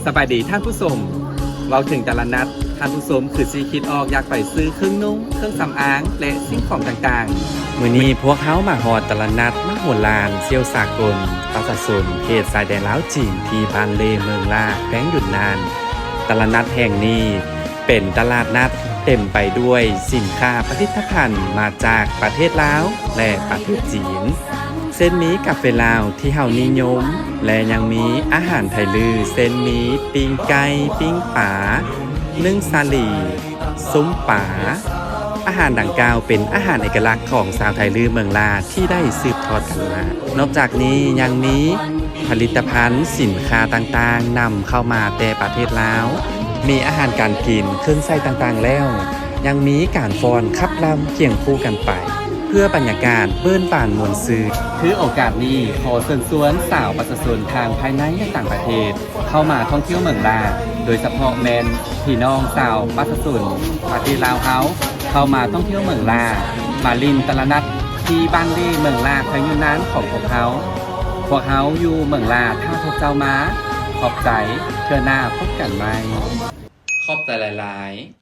ສະບາຍດີທ່ານຜູ້ຊົມ. ເວົ້າເຖິງຕະຫຼາດນັດ, ທ່ານຜູ້ຊົມຄືຊິຄິດອອກຢາກໄປຊື້ເຄື່ອງນຸ່ງ, ເຄື່ອງສຳອາງ ແລະ ສິ່ງຂອງຕ່າງໆ. ມື້ນີ້ພວກເຮົາມາຮອດຕະຫຼາດນັດມະໂຫລານສ່ຽວສາກົນປະຊາຊົນເຂດຊາຍແດນລາວຈີນ ທີ່ບ້ານເລ່ ເມືອງລາ ແຂວງຢຸນນານ. ຕະຫຼາດນັດແຫ່ງນີ້ເປັນຕະຫຼາດນັດເຕັມໄປດ້ວຍສິນຄ້າຜະລິດຕະພັນມາຈາກປະເທດລາວ ແລະ ປະເທດຈີນ. ເຊັ່ນມີກາເຟລາວທີ່ເຮົານິຍົມ ແລະ ຍັງມີອາຫານໄທລື ເຊັ່ນມີປີ້ງໄກ່, ປີ້ງປາ, ໜຶ້ງສາລີ, ສົ້ມປາ. ອາຫານດັ່ງກ່າວເປັນອາຫານເອກະລັກຂອງຊາວໄທລືເມືອງລາທີ່ໄດ້ສືບທອດກັນມາ. ນອກຈາກນີ້ຍັງມີຜະລິດຕະພັນສິນຄ້າຕ່າງໆນຳເຂົ້າມາແຕ່ປະເທດລາວ. ມີອາຫານການກິນ, ເຄື່ອງໃຊ້ຕ່າງໆແລ້ວ ຍັງມີການຟ້ອນຂັບລຳຄຽງຄູ່ກັນໄປ ເພື່ອບັນຍາກາດເບີ້ນບານມ່ວນຊື່ນ. ຖືໂອກາດນີ້ ຂໍເຊີນຊວນຊາວປະຊາຊົນທາງພາຍໃນ ແລະ ຕ່າງປະເທດ ເຂົ້າມາທ່ອງທ່ຽວເມືອງລາ, ໂດຍສະເພາະແມ່ນພີ່ນ້ອງຊາວປະຊາຊົນປະເທດລາວເຮົາ ເຂົ້າມາທ່ອງທ່ຽວເມືອງລາ, ມາຫຼິ້ນຕະຫຼາດນັດທີ່ບ້ານເລ່ ເມືອງລາ ແຂວງຢຸນນານຂອງພວກເຮົາ. ພວກເຮົາຢູ່ເມືອງລາຖ້າພວກເຈົ້າມາ. ຂອບໃຈ, ເທື່ອໜ້າພົບກັນໃໝ່. ຂອບໃຈຫຼາຍໆ.